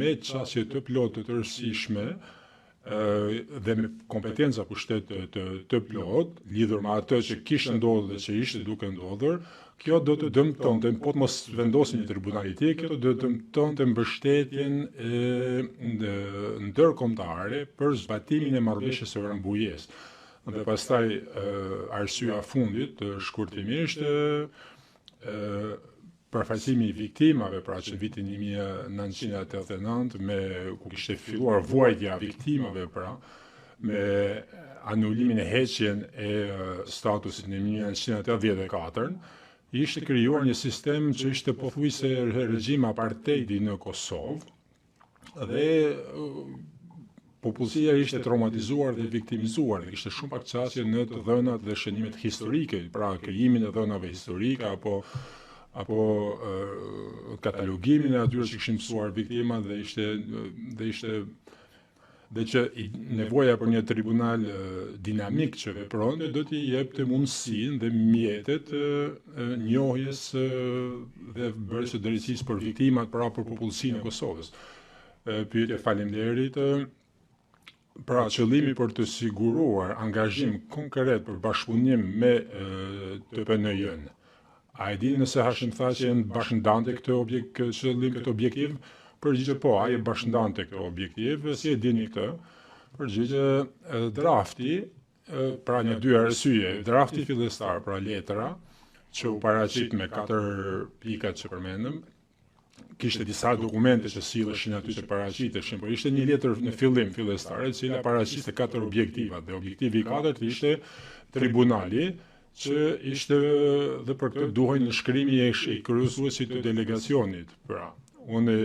me qasje të plotë të tërësishme dhe me kompetenca pushtet të, të, të plotë, lidhur me atë që kishte ndodhur dhe që ishte duke ndodhur, kjo do të dëmtonte, po të mos vendosin një tribunal i tillë, kjo do të dëmtonte mbështetjen e ndërkombëtare për zbatimin e marrëveshjes së Rambujes. Dhe pastaj arsyeja e fundit, shkurtimisht, përfaqësimi i viktimave, pra që në vitin 1989 me ku kishte filluar vuajtja e viktimave, pra me anulimin e heqjen e statusit në 1984, ishte krijuar një sistem që ishte pothuajse regjim apartheidi në Kosovë dhe popullsia ishte traumatizuar dhe viktimizuar dhe kishte shumë pak qasje në të dhënat dhe shënimet historike, pra krijimin e dhënave historike apo apo katalogimin e atyre që kishin pësuar viktimat dhe ishte dhe ishte dhe që nevoja për një tribunal dinamik që vepronte do t'i jepte mundësinë dhe mjetet njohjes dhe bërjes së drejtësisë për viktimat, pra për popullsinë e Kosovës. Pyetje faleminderit. Pra qëllimi për të siguruar angazhim konkret për bashkëpunim me TPNJ-n. A e dini nëse Hashim Thaçi e bashkëndante këtë objekt, këtë qëllim, këtë objektiv? Përgjigje po, ai e bashkëndante këtë objektiv. Si e dini këtë? Përgjigje drafti, pra një dy arsye. Drafti fillestar, pra letra që u paraqit me katër pikat që përmendëm, kishte disa dokumente që silleshin aty që paraqiteshin, por ishte një letër në fillim fillestare e cila paraqiste katër objektiva dhe objektivi i katërt ishte tribunali që ishte dhe për këtë duhej nënshkrimi i kryesuesit të delegacionit. Pra, unë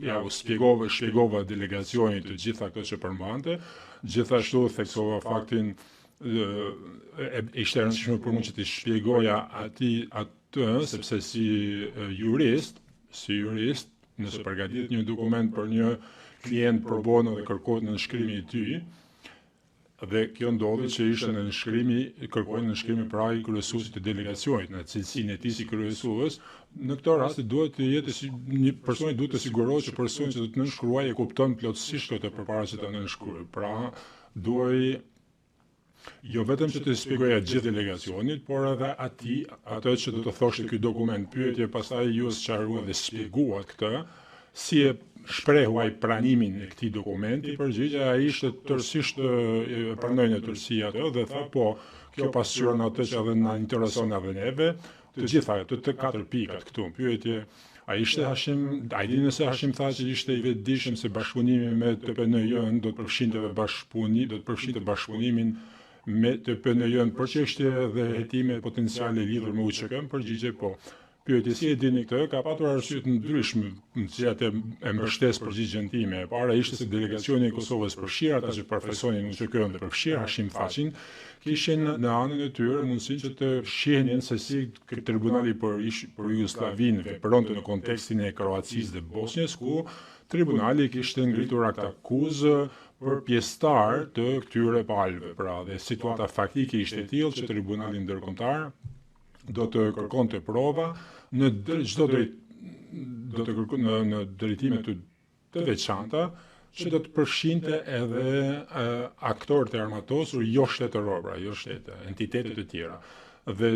ja u shpjegova, shpjegova delegacionit të gjitha këto që përmbante, gjithashtu theksova faktin e, ishte e rëndësishme për mua që t'i shpjegoja atij atë, sepse si jurist, si jurist, nëse përgatitet një dokument për një klient pro bono dhe kërkohet nënshkrimi i tij, dhe kjo ndodhi që ishte nënshkrimi, kërkoi nënshkrimi pra i kryesuesit të delegacionit në cilësinë e tij si kryesues, në këtë rast duhet të jetë si një person duhet të sigurohet që personi që do të nënshkruajë e kupton plotësisht këtë përpara se ta nënshkruajë. Pra, duhej jo vetëm që të shpjegoja gjithë delegacionit, por edhe atij, atë që do të thoshte ky dokument. Pyetje, pastaj ju sqaruat dhe shpjeguat këtë, si e shprehu ai pranimin e këtij dokumenti, përgjigja ai ishte tërësisht e pranoi në tërësi atë dhe tha po, kjo pasqyron atë që edhe na intereson edhe neve, të gjitha të, të katër pikat këtu. Pyetje, a ishte Hashim, a e dini nëse Hashim Thaçi ishte i vetëdijshëm se bashkëpunimi me TPNJ-n do të përfshinte dhe bashkëpuni, do të përfshinte bashkëpunimin me TPNJ-n për çështje dhe hetime potenciale lidhur me UÇK-n? Përgjigje po. Pyetje, si e dini këtë? Ka patur arsye të ndryshme në të cilat e, e mbështes përgjigjen time. E para ishte se delegacioni i Kosovës përfshirë ata që përfaqësonin UÇK-n dhe përfshirë Hashim Thaçin, kishin në anën e tyre mundësinë që të shihnin se si tribunali për ish për Jugosllavinë vepronte në kontekstin e Kroacisë dhe Bosnjës, ku tribunali kishte ngritur aktakuzë për pjesëtar të këtyre palëve. Pra, dhe situata faktike ishte e tillë që tribunali ndërkombëtar do të kërkonte prova në çdo drejt do të kërkon në në drejtime të të veçanta që do të përfshinte edhe aktorët e armatosur jo shtetëror, pra jo shtete, entitete të tjera. Dhe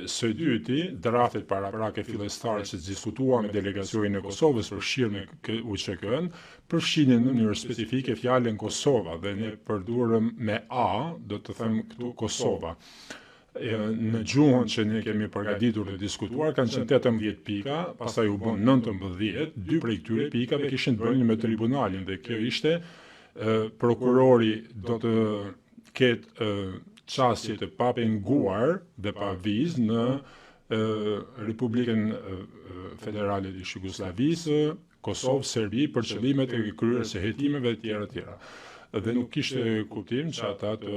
së dyti, draftet paraprake fillestare që diskutuam me delegacionin e Kosovës përfshirë me UÇK-n, përfshinin në mënyrë specifike fjalën Kosova dhe ne përdorëm me A, do të them këtu Kosova. Në gjuhën që ne kemi përgatitur dhe diskutuar kanë qenë 18 pika, pastaj u bën 19, dy prej këtyre pikave kishin të bënin me tribunalin dhe kjo ishte prokurori do të ketë qasje të papenguar dhe pa vizë në Republikën Federale të Jugosllavisë, Kosovë, Serbi për qëllimet e kryerjes së hetimeve etj etj. Dhe nuk kishte kuptim që ata të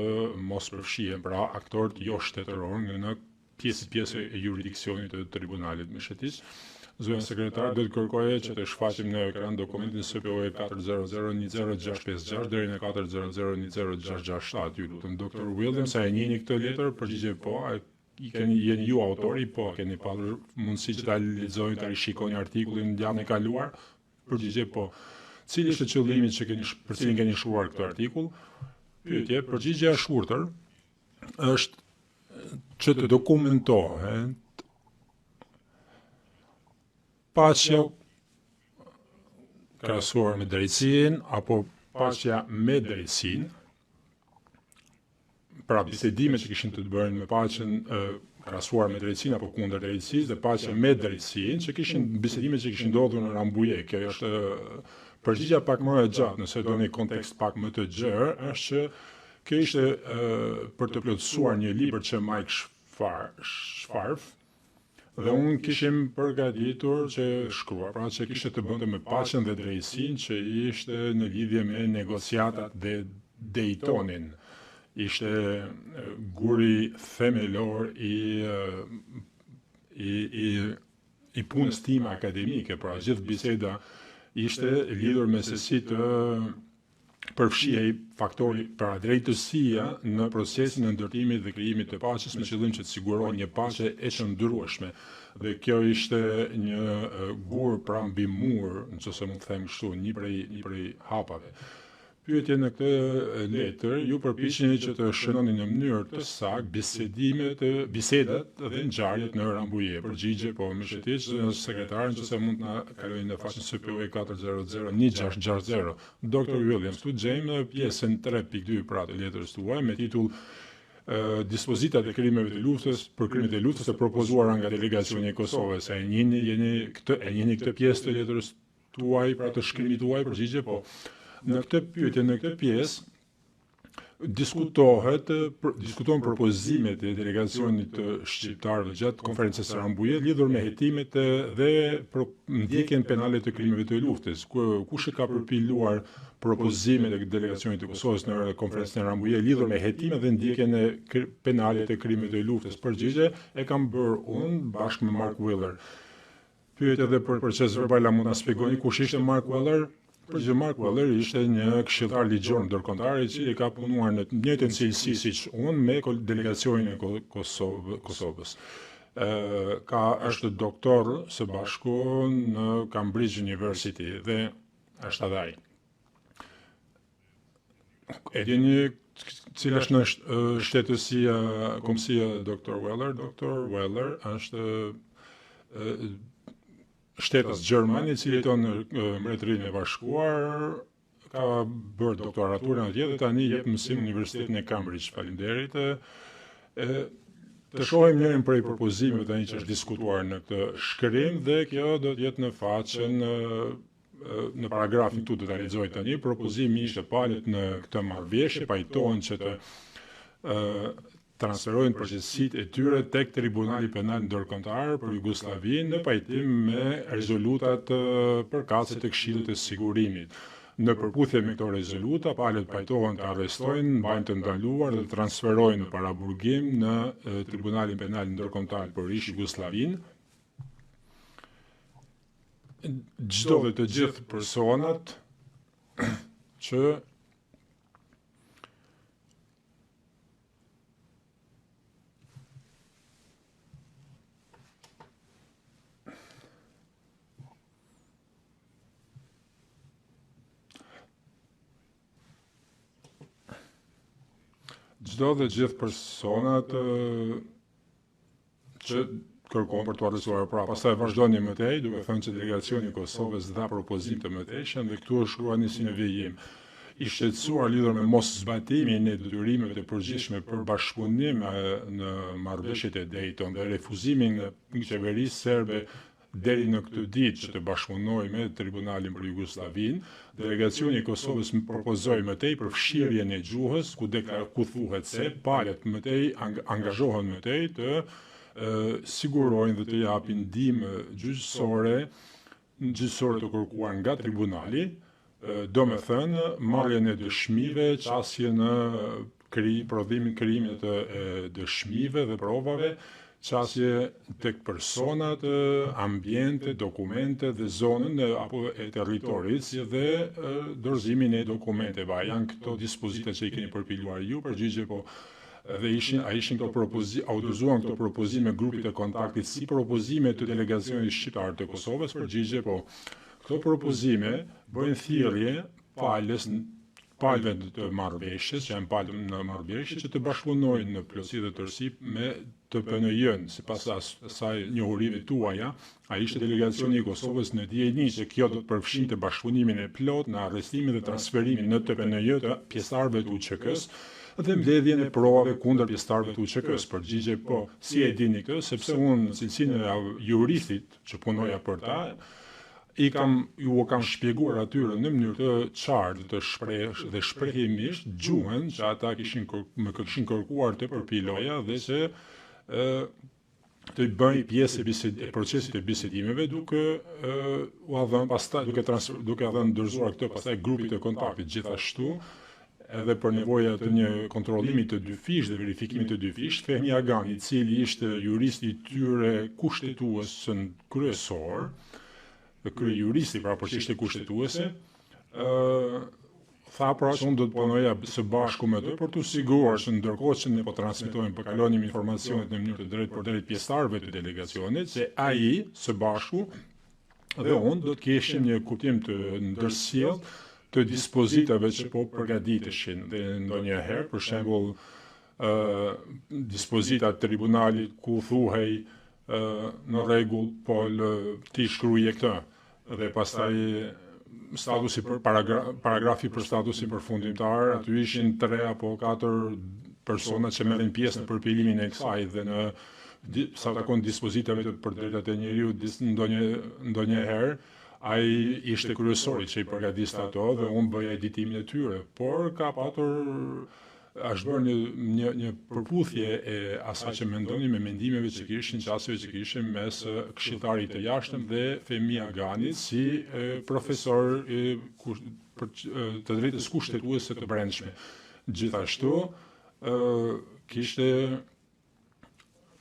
mos përfshihen, pra aktorët jo shtetëror në pjesë pjesë e juridiksionit të tribunalit Mishetiq. Zonja sekretar, do të kërkoje që të shfaqim në ekran dokumentin SPOE 400-10656 deri në 400-10667. Ju lutem, Dr. Williams, a e njihni këtë letër? Përgjigje po, a i keni jeni ju autori? Po, keni pasur mundësi që ta lexoni, ta rishikoni artikullin javën e kaluar? Përgjigje po. Cili është qëllimi që keni për cilin keni shkruar këtë artikull? Pyetje, përgjigja e shkurtër është që të dokumentohet paqja krahasuar me drejtësinë apo paqja me drejtësinë, pra bisedimet që kishin të bënin me paqen krahasuar me drejtësinë apo kundër drejtësisë dhe paqja me drejtësinë që kishin bisedime që kishin ndodhur në Rambuje. Kjo është përgjigja pak më e gjatë, nëse doni kontekst pak më të gjerë, është që kjo ishte për të plotësuar një libër që Mike Scharf dhe unë kishim përgatitur që shkruar, pra që kishte të bënte me paqen dhe drejtësinë që ishte në lidhje me negociatat dhe Daytonin. Ishte guri themelor i i i i punës time akademike, pra gjithë biseda ishte lidhur me se si të përfshihej faktori pra drejtësia në procesin e ndërtimit dhe krijimit të paqes me qëllim që të sigurohej një paqe e qëndrueshme. Dhe kjo ishte një gur pra mbi mur, nëse mund të them kështu, një prej një prej hapave. Pyetje në këtë letër, ju përpiqeni që të shënoni në mënyrë të saktë bisedimet, bisedat dhe ngjarjet në Rambuje. Përgjigje, po, Mishetiq, zonja sekretare, nëse mund të na kaloni në faqen SPOE 400 1660. Dr. Williams, këtu gjejmë pjesën 3.2 pra të letrës tuaj me titull dispozitat e krimeve të luftës për krimet e luftës të propozuara nga delegacioni i Kosovës. E njihni jeni këtë e njihni këtë pjesë të letrës tuaj, pra të shkrimit tuaj, përgjigje po. Në këtë pyetje, në këtë pjesë diskutohet për, diskutohen propozimet e delegacionit të shqiptarëve gjatë konferencës së Rambuje lidhur me hetimet dhe për ndjekjen penale të krimeve të luftës. Kush e ka përpiluar propozimet e delegacionit të Kosovës në konferencën e Rambuje lidhur me hetimet dhe ndjekjen e penale të krimeve të luftës? Përgjigje e kam bërë unë bashkë me Mark Wheeler. Pyetje dhe për proces verbal a mund ta shpjegoni kush ishte Mark Weller? Përgjigje Mark Weller ishte një këshilltar ligjor ndërkombëtar i cili ka punuar në të njëjtën cilësi siç unë me delegacionin e Kosovë, Kosovës. Ë ka është doktor së bashku në Cambridge University dhe është edhe ai. E dini cila është në shtetësia, kombësia Dr. Weller? Dr. Weller është shtetas gjerman i cili jeton në Mbretërinë e Bashkuar, ka bërë doktoraturën atje dhe tani jep mësim në Universitetin e Cambridge. Faleminderit. E, të shohim njërin prej propozimeve tani që është diskutuar në këtë shkrim dhe kjo do të jetë në faqen në paragrafin këtu do ta lexoj tani, propozimi ishte palët në këtë marrëveshje pajtohen që të transferojnë përgjegjësitë e tyre tek Tribunali Penal Ndërkombëtar për Jugosllavinë në pajtim me rezolutat përkatëse të Këshillit të Sigurimit. Në përputhje me këto rezoluta, palët pajtohen të arrestojnë, mbajnë të ndaluar dhe të transferojnë në paraburgim në Tribunalin Penal Ndërkombëtar për ish Jugosllavinë çdo dhe të gjithë personat që çdo dhe gjithë personat që kërkon për të arrestuar pra. Pastaj vazhdoni më tej duke thënë që delegacioni i Kosovës dha propozim të mëtejshëm dhe këtu shkruani si në vijim. I shqetësuar lidhur me mos zbatimin e detyrimeve të përgjithshme për bashkëpunim në marrëveshjet e Dayton dhe refuzimin e qeverisë serbe deri në këtë ditë që të bashkëpunojë me Tribunalin për Jugosllavinë, delegacioni i Kosovës më propozoi më tej përfshirjen e gjuhës ku deklar ku thuhet se palët më tej angazhohen më tej të e, sigurojnë dhe të japin ndihmë gjyqësore gjyqësore të kërkuar nga tribunali, do me thënë marrjen e dëshmive, qasje në kri, prodhimin, krijimin të dëshmive dhe provave, qasje tek personat, ambiente, dokumente dhe zonën apo e territorit, si dhe dorëzimin e dokumenteve. A janë këto dispozita që i keni përpiluar ju? Përgjigje po. Dhe ishin a ishin këto propozime, a u dorëzuan këto propozime grupit të kontaktit si propozime të delegacionit shqiptar të Kosovës? Përgjigje po. Këto propozime bëjnë thirrje palës palëve të marrëveshjes, që janë palë në marrëveshje, që të bashkëpunojnë në plotësi dhe tërësi me TPNJ-në. Sipas asaj njohurive tuaja, a ishte delegacioni i Kosovës në dijeni që kjo do të përfshinte bashkëpunimin e plotë në arrestimin dhe transferimin në TPNJ të pjesëtarëve të UÇK-së dhe mbledhjen e provave kundër pjesëtarëve të UÇK-së? Përgjigje po. Si e dini këtë? Sepse unë në cilësinë e juristit që punoja për ta, i kam ju kam shpjeguar atyre në mënyrë të qartë të shpreh dhe shprehimisht gjuhën që ata kishin më kishin kërkuar të përpiloja dhe që ë të bëj pjesë e, bised, e procesit të bisedimeve duke ë ua dhënë pastaj duke transfer, duke dhënë dorëzuar këtë pastaj grupit të kontaktit gjithashtu edhe për nevoja të një kontrollimi të dyfishtë dhe verifikimi të dyfishtë, Fehmi Agani, i cili ishte juristi i tyre kushtetues kryesor, dhe kryejuristi pra për çështje kushtetuese, ë tha pra që unë do të punoja së bashku me të për t'u siguruar që ndërkohë që ne po transmetojmë, po kalonim informacionet në mënyrë të drejtpërdrejtë pjesëtarëve të delegacionit, se ai së bashku dhe unë do të kishim një kuptim të ndërsjellë të dispozitave që po përgatiteshin dhe ndonjëherë, për shembull, ë dispozita të tribunalit ku thuhej ë në rregull, po lë, ti shkruaje këtë dhe pastaj statusi për paragra, paragrafi për statusin përfundimtar, aty ishin 3 apo 4 persona që merrin pjesë në përpilimin e kësaj dhe në sa takon dispozitave të për drejtat e njeriut ndonjë ndonjëherë ai ishte kryesori që i përgatiste ato dhe unë bëja editimin e tyre, por ka patur është bërë një një një përputhje e asaj që mendoni me mendimeve që kishin, qasjeve që kishin mes këshilltarit të jashtëm dhe Fehmi Aganit si e, profesor e, kush, për të drejtës kushtetuese të brendshme. Gjithashtu, ë kishte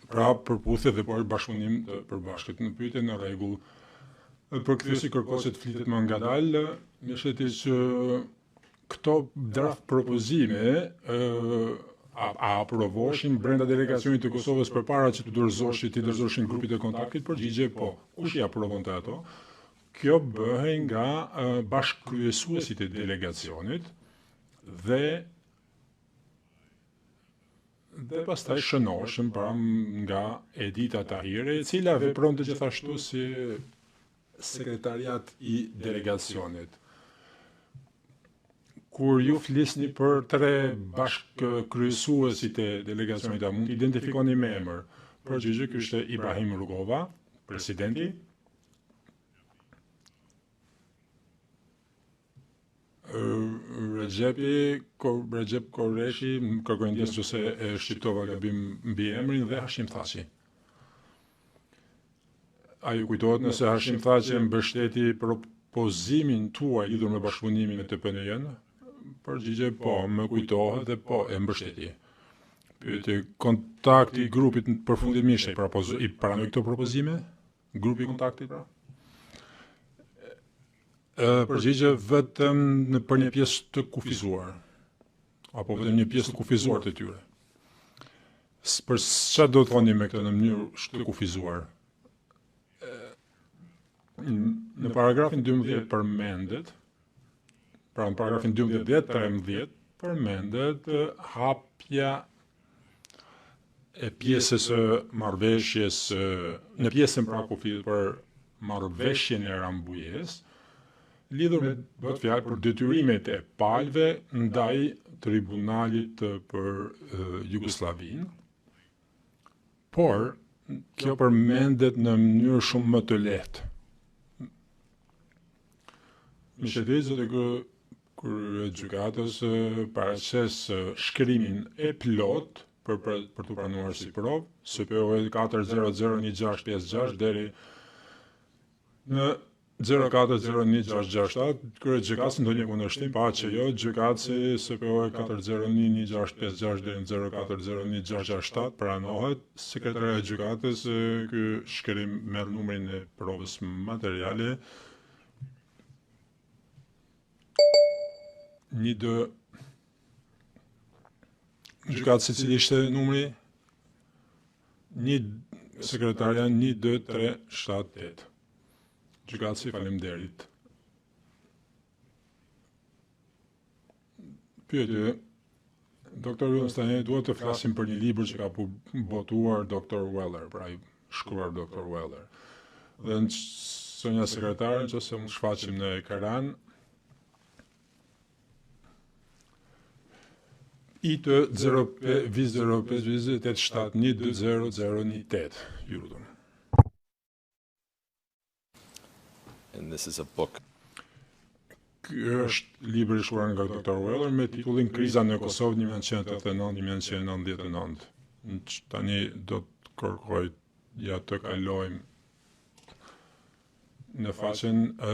pra përputhje dhe por bashkëpunim të përbashkët. Në pyetje në rregull. Përkthyesi kërkon që të flitet më ngadalë, mësheti që këto draft propozime ë a, a aprovoheshin brenda delegacionit të Kosovës përpara që të dorëzoshin, t'i dorëzoshin grupit të kontaktit, përgjigje po. Kush i aprovonte ato? Kjo bëhej nga bashkëkryesuesit e delegacionit dhe dhe pastaj shënoheshin pra nga Edita Tahiri, e cila vepronte gjithashtu si sekretariat i delegacionit. Kur ju flisni për tre bashkëkryesuesit e delegacionit, a mund të identifikoni me emër? Përgjigje ky ishte Ibrahim Rugova, presidenti, Rexhepi, Rexhep Korreshi, më kërkoj ndjesë nëse e shqiptova gabim mbiemrin dhe Hashim Thaçi. A ju kujtohet nëse Hashim Thaçi mbështeti propozimin tuaj lidhur me bashkëpunimin me TPNJ-n? Përgjigje po, më kujtohet dhe po e mbështeti. Pyetje, kontakti i grupit përfundimisht i propozo i pranoi këto propozime? Grupi i kontaktit pra? Përgjigje vetëm në për një pjesë të kufizuar apo vetëm një pjesë të kufizuar të tyre. Për çfarë do të thoni me këtë në mënyrë të kufizuar? Në paragrafin 12 përmendet, pra në paragrafin 12 dhe 13 përmendet hapja e pjesës së marrëveshjes në pjesën pra ku flitet për marrëveshjen e Rambujes, lidhur me bëhet fjalë për detyrimet e palëve ndaj tribunalit për Jugosllavinë. Por kjo përmendet në mënyrë shumë më të lehtë. Misheti zoti kryegjykatës paraqes shkrimin e plot për për, për të pranuar si provë, SPO 4001656 deri në 0401667, kryegjykatësi ndonjë kundërshtim, pa që jo, gjykatësi SPO 4011656 deri në 0401667 pranohet, sekretarja e gjykatës ky shkrim merr numrin e provës materiale një dë gjykatësi cili ishte numri një sekretarja 1 2 3 7 8 Gjykatësi, faleminderit. Pyetje, Doktor Williams, tani dua të flasim për një libër që ka botuar Doktor Weller, pra i shkruar Doktor Weller. Dhe në zonja sekretare, në qoftë se mund shfaqim në ekran, IT 05 05 871 20018. Ju lutem. And this is a book. Ky është libri i shkruar nga Dr. Weller me titullin Kriza në Kosovë 1989-1999. Tani do të kërkoj ja të kalojmë në faqen ë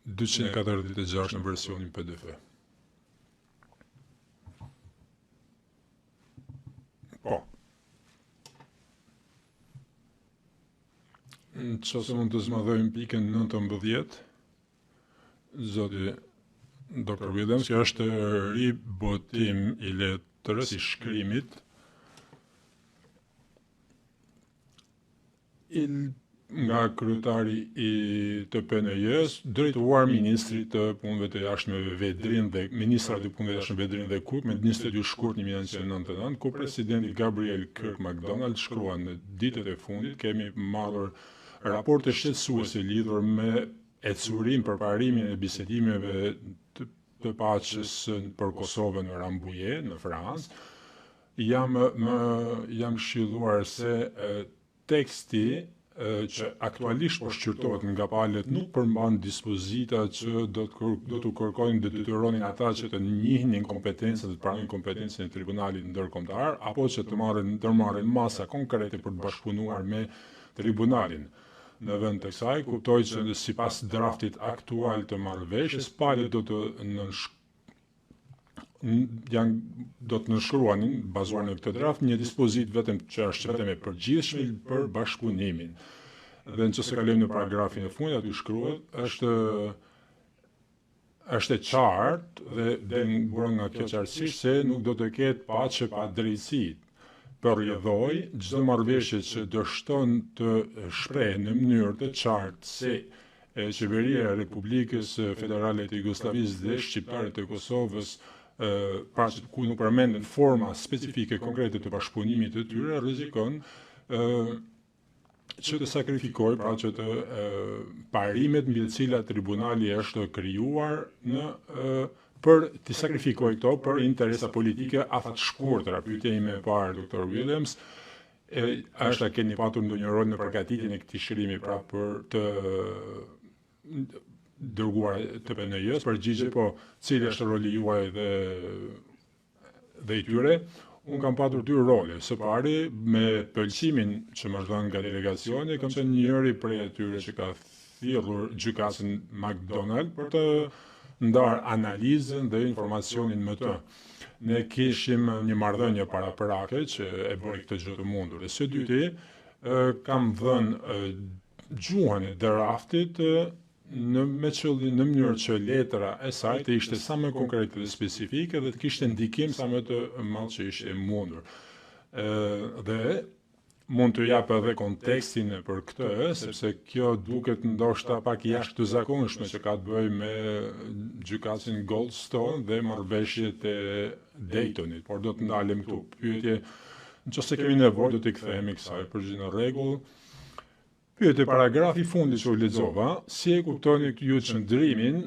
246 në versionin PDF. Po. Në qoftë se mund të zmadhojmë pikën 19, zoti Dr. Williams, kjo është ribotim i letrës i shkrimit i nga kryetari i TPNJ-s drejtuar ministrit të Punëve të Jashtme Vedrin dhe ministrat e Punëve të Jashtme Vedrin dhe Cook me 22 shkurt 1999, ku presidenti Gabriel Kirk MacDonald shkruan në ditët e fundit kemi marrë raporte shqetësuese lidhur me ecurinë përparimin e bisedimeve të, të paqes për Kosovën në Rambuje, në Francë. Jam më jam këshilluar se Teksti që aktualisht po shqyrtohet nga palët nuk përmban dispozita që do të do t'u kërkonin dhe detyronin ata që të njihnin kompetencën dhe të pranojnë kompetencën e Tribunalit Ndërkombëtar apo që të marrin ndërmarrin masa konkrete për të bashkëpunuar me tribunalin. Në vend të kësaj, kuptoj që sipas draftit aktual të marrëveshjes, palët do të nënshkruajnë janë do të nënshkruanin bazuar në këtë draft një dispozitë vetëm që është vetëm e përgjithshme për bashkëpunimin. Dhe në qoftë se kalojmë në paragrafin e fundit aty shkruhet është është e qartë dhe del buron nga kjo qartësisht se nuk do të ketë paqe pa drejtësi. Për rrjedhojë, çdo marrëveshje që dështon të shprehë në mënyrë të qartë se Qeveria e Republikës Federale të Jugosllavisë dhe shqiptarët e Kosovës, pra që ku nuk përmenden forma specifike konkrete të bashkëpunimit të tyre, rrezikon që të sakrifikojë, pra që të parimet mbi të cilat tribunali është krijuar në për të sakrifikojë këto për interesa politike afatshkurtra. Pyetja ime e parë, Dr. Williams, E, është a keni patur ndonjë rol në përgatitjen e këtij shkrimi pra për të dërguar TPNJ-s, përgjigje po, cili është roli juaj dhe dhe i tyre? Unë kam patur dy role. Së pari, me pëlqimin që më është dhënë nga delegacioni, kam qenë njëri prej atyre që ka thirrur gjykatësin McDonald për të ndarë analizën dhe informacionin me të. Ne kishim një marrëdhënie paraprake që e bëri këtë gjë të mundur. Dhe së dyti, kam dhënë gjuhën e draftit në me qëllim në mënyrë që letra e saj të ishte sa më konkrete dhe specifike dhe të kishte ndikim sa më të madh që ishte e mundur. Ë dhe Mund të jap edhe kontekstin për këtë, sepse kjo duket ndoshta pak jashtë të zakonshme që ka të bëjë me gjykatësin Goldstone dhe marrëveshjet e Daytonit, por do të ndalem këtu. Pyetje, në qoftë se kemi nevojë do t'i kthehemi kësaj, përgjigje në rregull. Pyetje, paragrafi i fundit që u lexova, si e kuptoni ju qëndrimin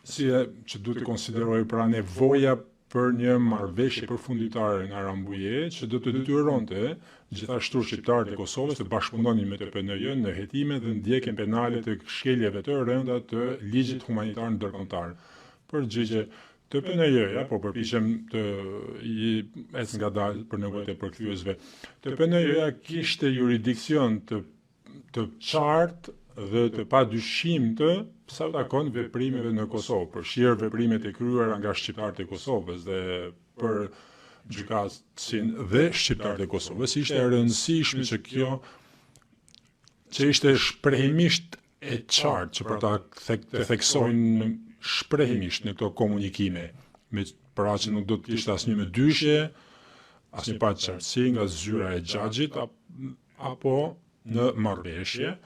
si e që duhet të konsideroj pra nevoja për një marrëveshje përfundimtare në Rambuje që do të detyronte gjithashtu shqiptarët e Kosovës të bashkëpunonin me TPNJ në hetime dhe ndjekjen penale të shkeljeve të rënda të ligjit humanitar ndërkombëtar. Përgjigje TPNJ-ja, po përpiqem të i ec ngadalë për nevojat e përkthyesve. TPNJ-ja kishte juridiksion të të qartë dhe të padyshimtë sa u takon veprimeve në Kosovë, përfshirë veprimet e kryera nga shqiptarët e Kosovës dhe për gjykatësin dhe shqiptarët e Kosovës ishte e rëndësishme që kjo që ishte shprehimisht e qartë që për ta thek, të theksojnë shprehimisht në këto komunikime, me pra që nuk do të kishte asnjë mëdyshje, asnjë paqartësi nga zyra e xhaxhit apo në marrëveshje,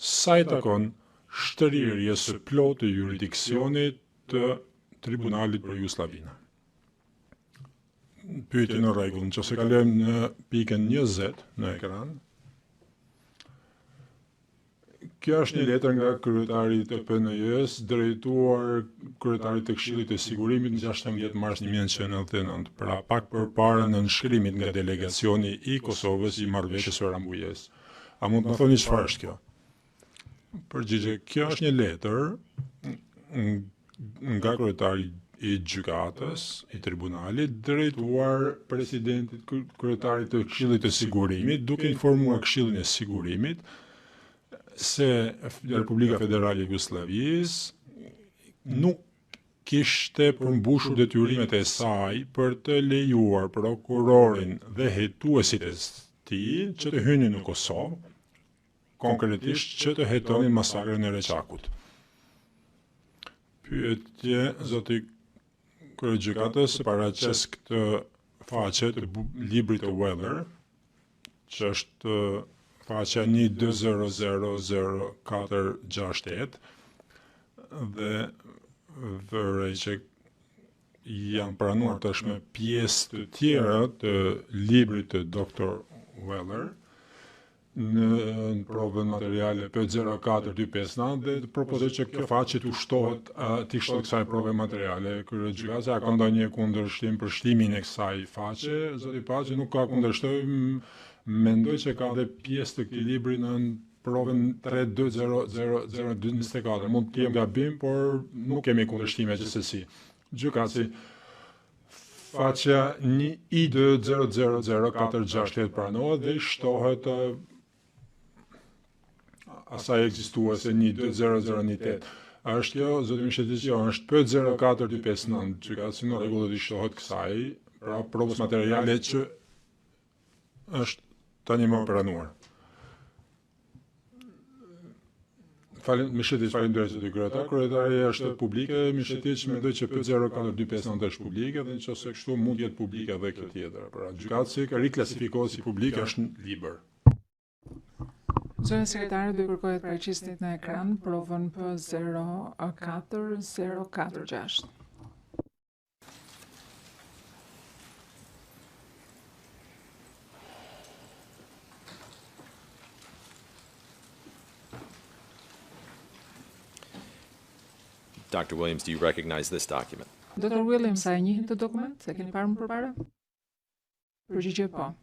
sa i takon shtrirjes së plotë të juridiksionit të Tribunalit për Jugosllavinë. Pyetje në rregull, nëse kalojmë në pikën 20 në ekran. Kjo është një letër nga kryetari i PNJ-s drejtuar kryetarit të Këshillit të Sigurimit në 16 mars 1999, pra pak përpara nënshkrimit nga delegacioni i Kosovës i marrëveshjes së Rambujes. A mund të më thoni çfarë është kjo? Përgjigje, kjo është një letër nga kryetari i gjykatës, i tribunalit, drejtuar presidentit, kryetarit të Këshillit të Sigurimit, duke informuar Këshillin e Sigurimit se Republika Federale e Jugosllavisë nuk kishte përmbushur detyrimet e saj për të lejuar prokurorin dhe hetuesit e tij që të hynin në Kosovë, konkretisht që të hetonin masakrën e Reçakut. Pyetje, zoti kryegjykatës, paraqes këtë faqe të librit të Weller, që është faqja 1200048 dhe vërej që janë pranuar tashmë pjesë të tjera të librit të Dr. Weller në provën materiale P04259 dhe propozoj që kjo faqe të shtohet t'i shtohet kësaj prove materiale. Kryegjykatësi a ka ndonjë kundërshtim për shtimin e kësaj faqe? Zoti Paçi nuk ka kundërshtim, mendoj që ka dhe pjesë të këtij libri në provën 3200024. Mund të jem gabim, por nuk kemi kundërshtime gjithsesi. Gjykatësi faqja 1 i 2000468 pranohet dhe i shtohet asaj ekzistuese 12018. A është kjo, zoti Mishetiq, jo, është P04259, gjykatësi në rregull do t'i shtohet kësaj, pra provës materiale që është tani më pranuar. Falem, Mishetiq, faleminderit zoti kryetar. Kryetari është publike, Mishetiq mendoj që P04259 është publike dhe nëse kështu mund të jetë publike edhe kjo tjetër. Pra gjykatësi riklasifikohet si publike është në libër. Zonja sekretare, do ju kërkoja të paraqisnit në ekran provën P04046. Dr. Williams, do you recognize this document? Dr. Williams, a e njihni këtë dokument? E keni parë më përpara? Përgjigje po.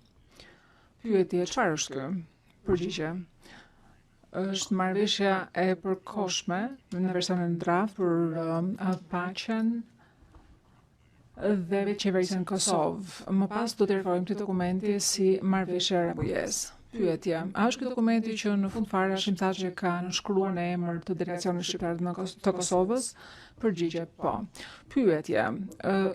Pyetje, çfarë është ky? Përgjigje. Është marrëveshja e përkohshme në versionin draft për um, paqen dhe vetëqeverisjen në Kosovë. Më pas do të referojmë këtij dokumenti si marrëveshja e Rambujes. Pyetje, a është ky dokumenti që në fund fare Hashim Thaçi ka nënshkruar në emër të delegacionit shqiptar të Kosovës? Përgjigje, po. Pyetje,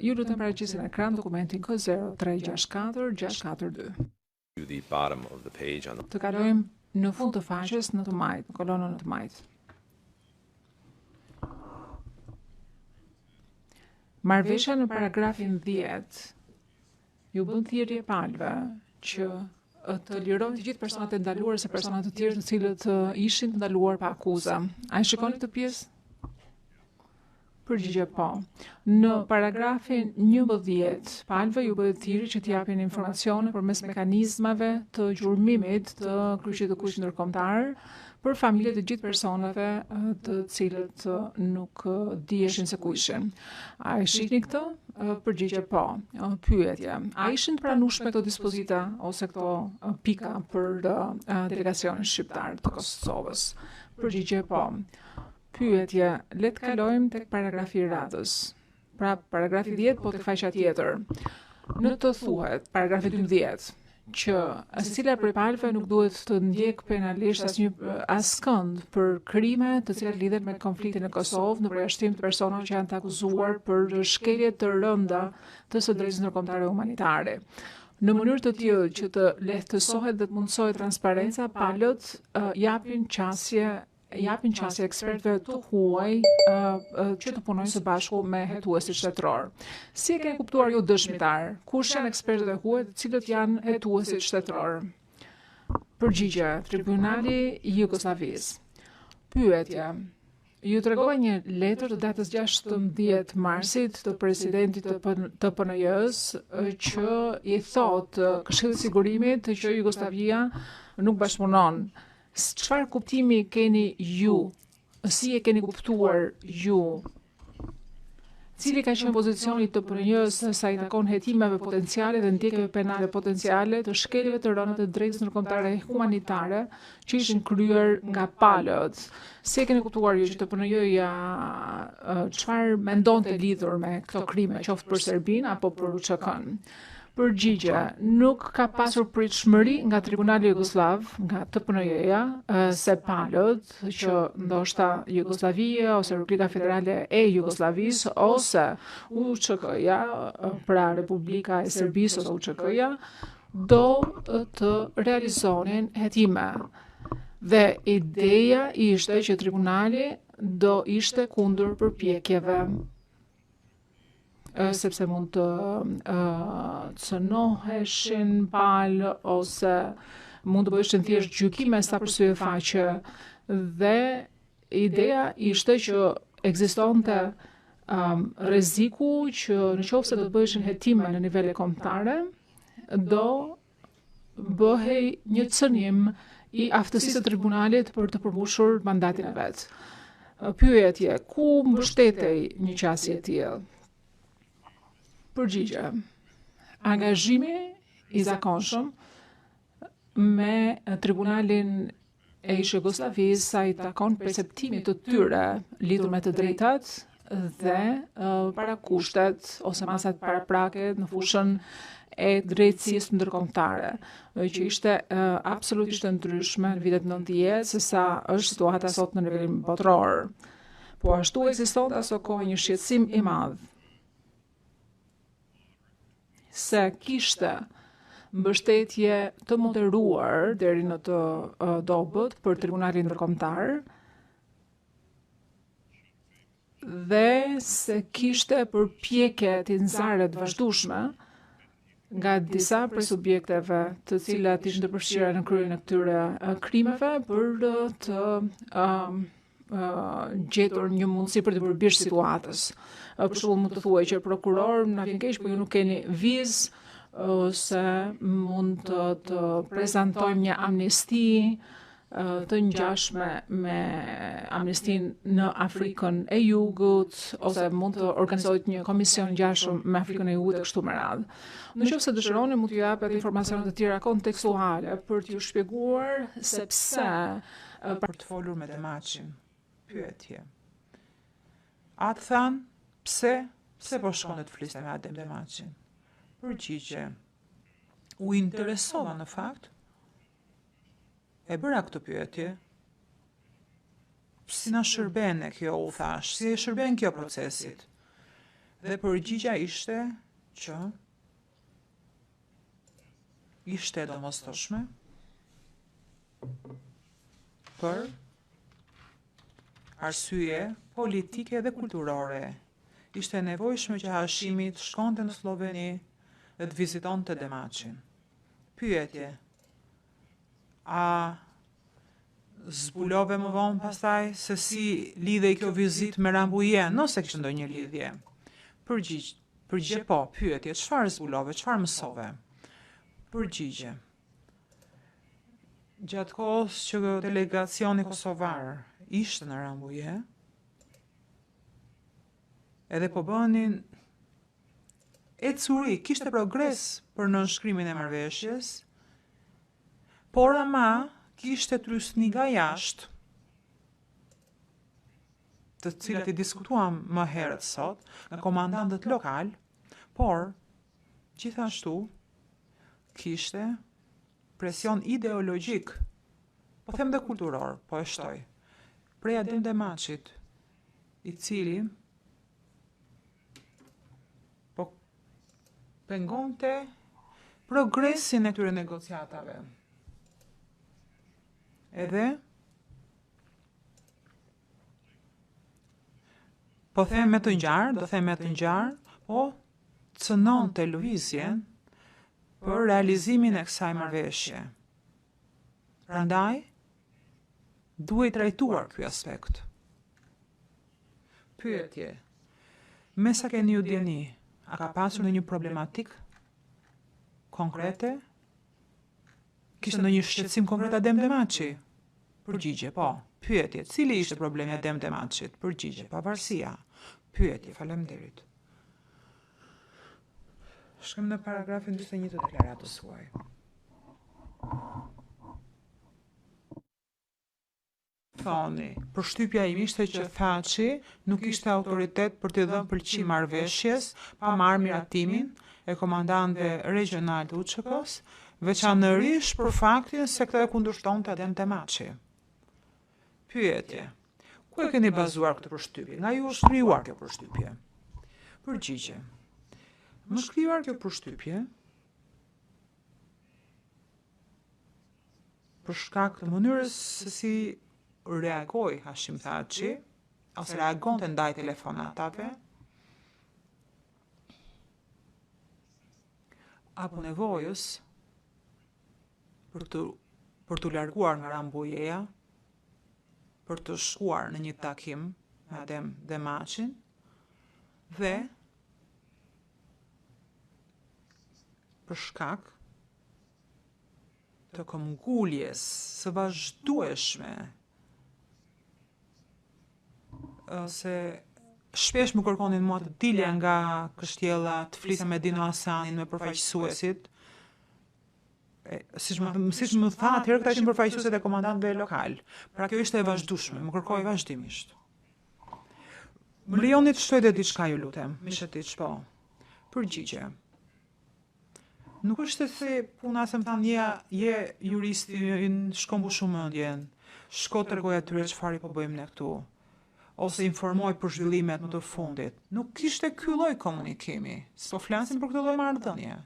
ju lutem paraqisni në ekran dokumentin K0364 642. To the bottom of the page on the Të kalojmë në fund të faqes në të majtë, në kolonën në të majtë. Marrëveshja në paragrafin 10 Ju bën thirrje palëve që të lirojnë të gjithë personat e ndaluar se persona të tjerë të cilët ishin të ndaluar pa akuza. A e shikoni këtë pjesë? Përgjigje po. Në paragrafin 11, palëve ju bëhet thirrje që të japin informacione përmes mekanizmave të gjurmimit të Kryqit të Kuq Ndërkombëtar për familjet e gjithë personave të cilët nuk diheshin se ku ishin. A e shihni këtë? Përgjigje po. Pyetje. A ishin të pranueshme këto dispozita ose këto pika për delegacionin shqiptar të Kosovës? Përgjigje po. Pyetje. Le të kalojmë tek paragrafi i radhës. Pra, paragrafi 10, po tek faqja tjetër. Në të thuhet, paragrafi 12, që secila prej palëve nuk duhet të ndjekë penalisht asnjë askënd për krime të cilat lidhen me konfliktin në Kosovë, në përjashtim të personave që janë të akuzuar për shkelje të rënda të së drejtës ndërkombëtare humanitare. Në mënyrë të tillë që të lehtësohet dhe të mundësohet transparenca, palët uh, japin qasje japin qasje ekspertëve të huaj që të punojnë së bashku me hetuesit shtetëror. Si e keni kuptuar ju dëshmitar? Kush janë ekspertët e huaj, të cilët janë hetuesit shtetëror? Përgjigje, Tribunali i Jugosllavisë. Pyetje. Ju tregova një letër të datës 16 marsit të presidentit të TPNJ-së që i thotë Këshillit të Sigurimit që Jugosllavia nuk bashkëpunon. Çfarë kuptimi keni ju? Si e keni kuptuar ju Cili ka qenë pozicioni i TPNJ-së sa i takon hetimeve potenciale dhe ndjekjeve penale potenciale të shkeljeve të rënda të drejtës ndërkombëtare humanitare që ishin kryer nga palët? Si e keni kuptuar ju që TPNJ-ja çfarë mendonte lidhur me këto krime, qoftë për Serbinë apo për UÇK-në? Përgjigje, nuk ka pasur pritshmëri nga Tribunali Jugosllav, nga TPNJ-ja, se palët që ndoshta Jugosllavia ose Republika Federale e Jugosllavisë ose UÇK-ja, pra Republika e Serbisë ose UÇK-ja, do të realizonin hetime. Dhe ideja ishte që tribunali do ishte kundër përpjekjeve sepse mund të cënoheshin palë ose mund të bëheshin thjesht gjykime sa për sy e faqe dhe ideja ishte që ekzistonte um, rreziku që në qoftë se do të bëheshin hetime në nivele kombëtare, do bëhej një cënim i aftësisë së tribunalit për të përmbushur mandatin e vet. Pyetje, ku mbështetej një qasje e tillë? Përgjigje. Angazhimi i zakonshëm me tribunalin e ish Jugosllavisë sa i takon perceptimit të tyre lidhur me të drejtat dhe parakushtet ose masat paraprake në fushën e drejtësisë ndërkombëtare, që ishte absolutisht e ndryshme në vitet 90 se sa është situata sot në nivelin botëror. Po ashtu ekzistonte aso kohe një shqetësim i madh se kishte mbështetje të moderuar deri në të dobët për Tribunalin Ndërkombëtar dhe se kishte përpjekje tinzare të vazhdueshme nga disa prej subjekteve të cilat ishin të përfshira në kryerjen e këtyre krimeve për të um, gjetur një mundësi për t'i bërë bisht situatës. Për shembull mund të thuhej që prokuror na vjen keq, po ju nuk keni vizë ose mund të, të prezantojmë një amnisti të ngjashme me amnistinë në Afrikën e Jugut ose mund të organizohet një komision ngjashëm me Afrikën e Jugut e kështu me radhë. Në qoftë se dëshironi mund t'ju jap edhe informacione të tjera kontekstuale për t'ju shpjeguar se pse për të folur me Demaçin. Pyetje. A të thanë pse, pse po shkonte të fliste me Adem Demaçin? Përgjigje. U interesova në fakt. E bëra këtë pyetje. Si na shërben e kjo, u thashë, si e shërben kjo procesit? Dhe përgjigja ishte që ishte e domosdoshme për arsye politike dhe kulturore. Ishte e nevojshme që Hashimi të shkonte në Slloveni dhe të vizitonte Demaçin. Pyetje: A zbulove më vonë pastaj se si lidhej kjo vizitë me Rambuje, nëse kishte ndonjë lidhje? Përgjigje, përgjigje po, pyetje, çfarë zbulove, çfarë mësove? Përgjigje. Gjatë kohës që delegacioni kosovar ishte në Rambuje, edhe po bënin ecuri, kishte progres për nënshkrimin e marrëveshjes, por ama kishte trysni nga jashtë, të cilat i diskutuam më herët sot, nga komandantët lokal, por gjithashtu kishte presion ideologjik, po them dhe kulturor, po e shtoj, prej Adem Demaçit, i cili po pengonte progresin e këtyre negociatave. Edhe po them me të ngjarë, do them me të ngjarë, po cënonte lëvizjen për realizimin e kësaj marrëveshje. Prandaj duhej trajtuar ky aspekt. Pyetje. Me sa keni ju dijeni, a ka pasur ndonjë problematikë konkrete? Kishte ndonjë shqetësim konkret Adem Demaçi? Përgjigje, po. Pyetje, cili ishte problemi i Adem Demaçit? Përgjigje, pavarësia. Pyetje, faleminderit. Shkojmë në paragrafin 41 të deklaratës suaj. Thoni, përshtypja ime ishte që Thaçi nuk kishte autoritet për t'i dhënë pëlqim marrëveshjes pa marrë miratimin e komandantëve regjionalë të UÇK-së, veçanërisht për faktin se këtë e kundërshtonte Adem Demaçi. Pyetje, Ku e keni bazuar këtë përshtypje? Nga ju është krijuar kjo përshtypje? Përgjigje, Më është krijuar kjo përshtypje për shkak të mënyrës se si reagoi Hashim Thaçi ose reagonte ndaj telefonatave apo nevojës për të për t'u larguar nga Rambujeja, për të shkuar në një takim me Adem Demaçin dhe për shkak të këmbënguljes së vazhdueshme se shpesh më kërkonin mua të dilja nga kështjella, të flisja me Dino Hasanin, me përfaqësuesit. Siç më siç më tha atëherë këta ishin përfaqësuesit e komandantëve lokal. Pra kjo ishte e vazhdueshme, më kërkohej vazhdimisht. Më lejoni të shtoj dhe diçka ju lutem, Mishetiç, po. Përgjigje. Nuk është se puna se më thanë je, je juristi ynë, shko mbushu mendjen, shko tregoju atyre çfarë po bëjmë ne këtu, ose informoji për zhvillimet më të fundit. Nuk ishte ky lloj komunikimi, s'po flasim për këtë lloj marrëdhënie.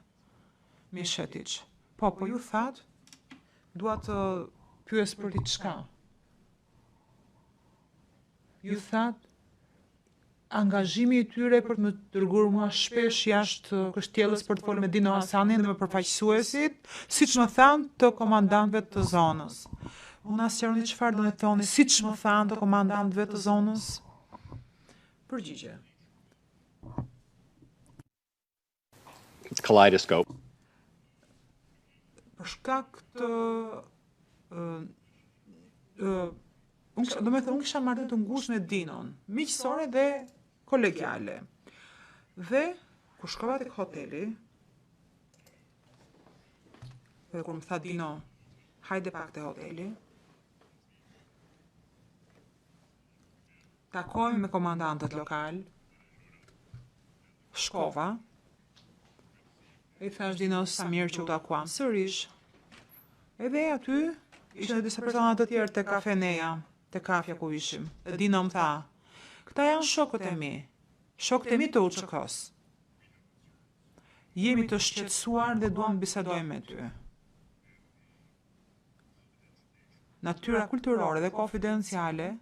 Mishetiç. Po, po ju thatë, dua të pyes për diçka. Ju thatë, angazhimi i tyre për të më dërguar mua shpesh jashtë kështjellës për të folur me Dino Hasanin dhe me përfaqësuesit, siç më thanë të komandantëve të zonës. Mund na sqaroni çfarë do të thoni, siç më thanë të komandantëve të zonës? Përgjigje. It's kaleidoscope. Për shkak të ë ë unë do të thënë unë kisha marrëdhënie të ngushtë me Dinon, miqësore dhe kolegiale. Dhe kur shkova tek hoteli, dhe kur më tha Dino, hajde pak te hoteli, takohemi me komandantët lokal, Shkova. I thash Dinos sa mirë që u takuam sërish. Edhe aty ishin edhe disa persona të tjerë te kafeneja, te kafja ku ishim. Dhe Dino më tha, këta janë shokët e mi, shokët e mi të UÇK-së. Jemi të shqetësuar dhe duam të bisedojmë me ty. Natyra kulturore dhe konfidenciale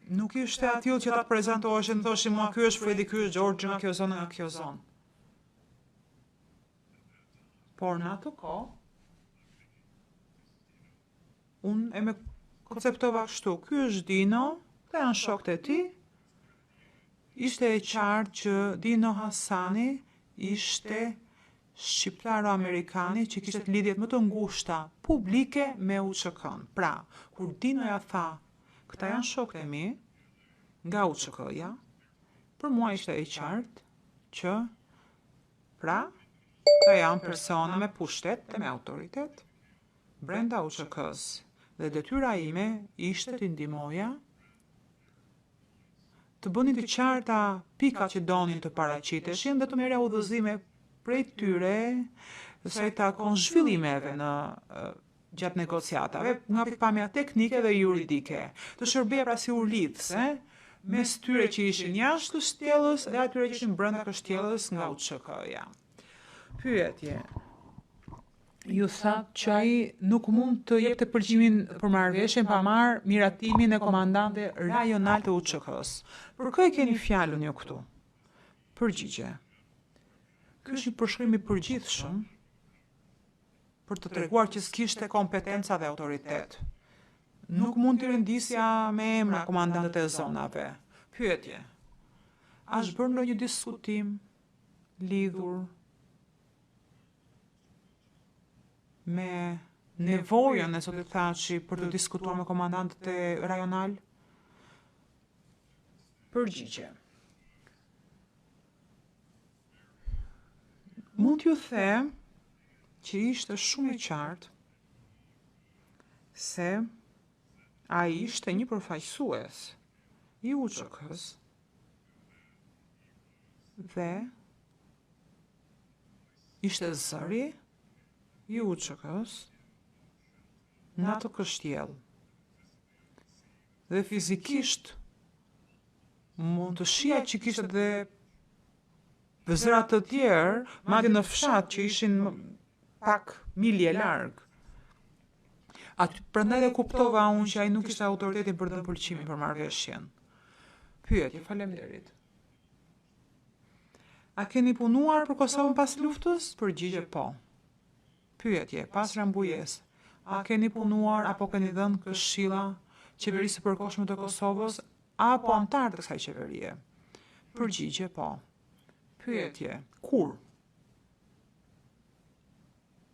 Nuk ishte e atillë që ta prezantoheshin, thoshin mua ky është Fredi, ky është Gjorgji nga kjo zonë, nga kjo zonë. Por në atë kohë, unë e me konceptova kështu, ky është Dino, këta janë shokët e tij, ishte e qartë që Dino Hasani ishte shqiptaro-amerikani që kishte lidhjet më të ngushta publike me UÇK-në. Pra, kur Dinoja tha, këta janë shokët e mi, nga UÇK-ja, për mua ishte e qartë që, pra, këta janë persona me pushtet dhe me autoritet brenda UÇK-së dhe detyra ime ishte t'i ndihmoja të bënin të qarta pikat që donin të paraqiteshin dhe të merrja udhëzime prej tyre sa i takon zhvillimeve në gjatë negociatave nga pikëpamja teknike dhe juridike. Të shërbeja pra si urlidhëse mes tyre që ishin jashtë kështjellës dhe atyre që ishin brenda kështjellës nga UÇK-ja. Pyetje. Ju thatë që ai nuk mund të jepte pëlqimin për marrëveshjen pa marrë miratimin e komandantëve rajonal të UÇK-së. Për kë e keni fjalën ju këtu? Përgjigje. Ky është një përshkrim i përgjithshëm për të treguar që s'kishte kompetenca dhe autoritet. Nuk mund t'i rendisja me emra komandantët e zonave. Pyetje, A është bërë ndonjë diskutim lidhur me nevojën e zotit Thaçi për të diskutuar me komandantët e rajonalë? Përgjigje. Mund t'ju them që ishte shumë e qartë se ai ishte një përfaqësues i UÇK-së dhe ishte zëri i UÇK-së në atë kështjellë. Dhe fizikisht mund të shihja që kishte dhe zëra të tjerë, madje në fshat që ishin pak milje larg. Aty prandaj dhe kuptova unë që ai nuk kishte autoritetin për të dhënë pëlqimin për marrëveshjen. Pyetje, faleminderit. A keni punuar për Kosovën pas luftës? Përgjigje po. Pyetje, Pas Rambujesë, a keni punuar apo keni dhënë këshilla Qeverisë së Përkohshme të Kosovës apo anëtarë të kësaj qeverie? Përgjigje, Po. Pyetje, Kur?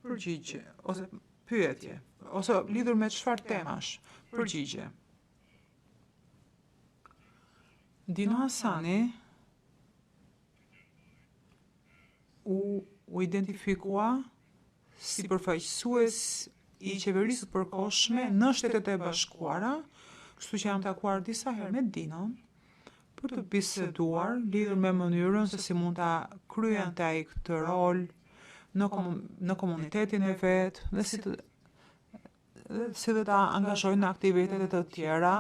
Përgjigje, ose pyetje, ose lidhur me çfarë temash? Përgjigje. Dino Hasani u u identifikua si përfaqësues i qeverisë së përkohshme në Shtetet e Bashkuara, kështu që jam takuar disa herë me Dinon për të biseduar lidhur me mënyrën se si mund ta kryente ai këtë rol në komun në komunitetin e vet dhe si të dhe si dhe ta angazhojë në aktivitete të tjera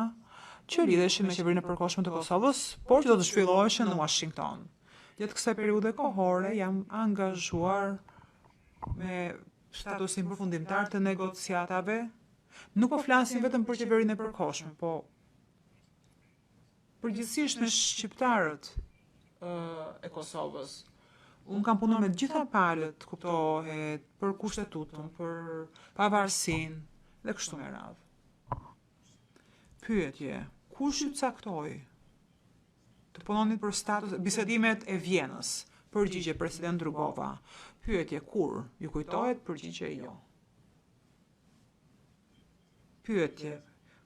që lidheshin me qeverinë e përkohshme të Kosovës, por që do të zhvilloheshin në Washington. Gjatë kësaj periudhe kohore jam angazhuar me statusin përfundimtar të negociatave. Nuk po flasim vetëm për qeverinë e përkohshme, po përgjithësisht me shqiptarët e Kosovës. Unë kam punuar me të gjitha palët, kuptohet, për kushtetutën, për pavarësinë dhe kështu me radhë. Pyetje, kush ju caktoi të punonit për status bisedimet e Vjenës? Përgjigje President Rugova. Pyetje, kur? Ju kujtohet? Përgjigje, jo. Pyetje,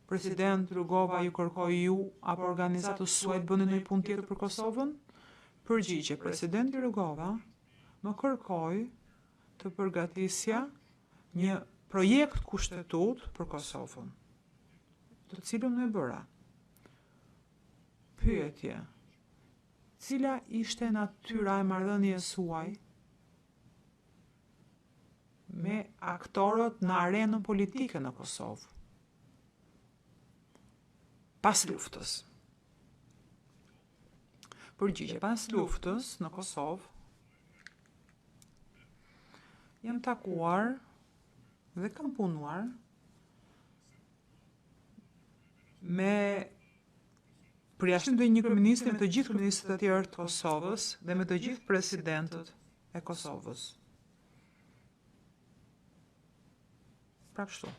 President Rugova ju kërkoi ju apo organizatës suaj të bëni ndonjë punë tjetër për Kosovën? Përgjigje, Presidenti Rugova më kërkoi të përgatisja një projekt kushtetutë për Kosovën, të cilën e bëra. Pyetje, Cila ishte natyra e marrëdhënies suaj me aktorët në arenën politike në Kosovë pas luftës. Përgjigje, pas luftës në Kosovë jam takuar dhe kam punuar me përjashtim të një kryeministri me të gjithë kryeministrat e tjerë të Kosovës dhe me të gjithë presidentët e Kosovës. Pra kështu.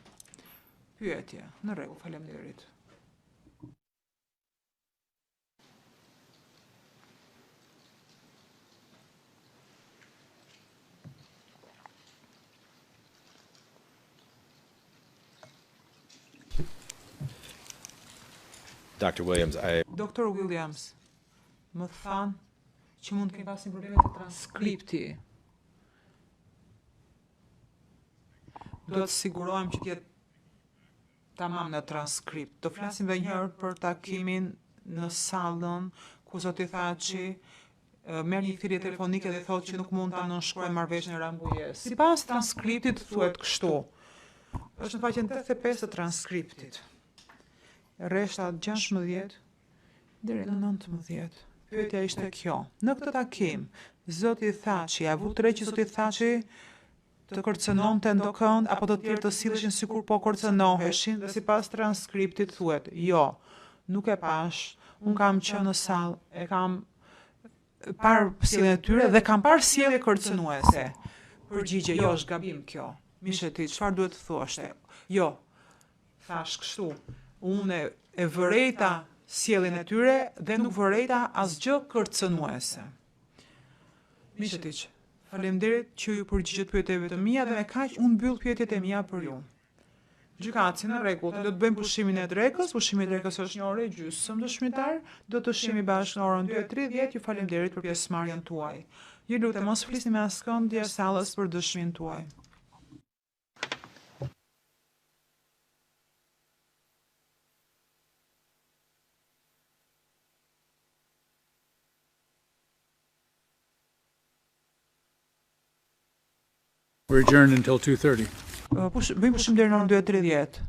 Pyetje. Në rregull, faleminderit. Dr. Williams, I... Dr. Williams, më thanë që mund të kemi pasur probleme të transkripti. Do të sigurohem që të jetë tamam në transkript. Do flasim edhe një herë për takimin në sallën ku zoti Thaçi merr një thirrje telefonike dhe thotë që nuk mund ta nënshkruajë marrëveshjen e Rambujesë. Sipas transkriptit thuhet kështu. Është në faqen 85 të transkriptit. Rreshta 16 deri në 19. Pyetja ishte kjo. Në këtë takim, zoti Thaçi, a vutë re që zoti Thaçi të kërcënonte ndokënd apo të tjerë të silleshin sikur po kërcënoheshin dhe sipas transkriptit thuhet, jo, nuk e pashë, unë kam qenë në sallë, e kam parë sjelljen e tyre dhe kam parë sjellje kërcënuese. Përgjigje, jo, është gabim kjo. Misheti, çfarë duhet të thoshte? Jo. Thashë kështu, unë e vërejta sjelljen e tyre dhe nuk vërejta asgjë kërcënuese. Miçetiç, faleminderit që ju përgjigjët pyetjeve të mia dhe me kaq unë mbyll pyetjet e mia për ju. Gjykatësi, në rregull, do të bëjmë pushimin e drekës, pushimi i drekës është një orë e gjysmë dëshmitar, do të shihemi bashkë në orën 2:30, ju faleminderit për pjesëmarrjen tuaj. Ju lutem mos flisni me askënd jashtë sallës për dëshminë tuaj. We're adjourned until 2:30. Push, bëjmë pushim deri në orën 2:30.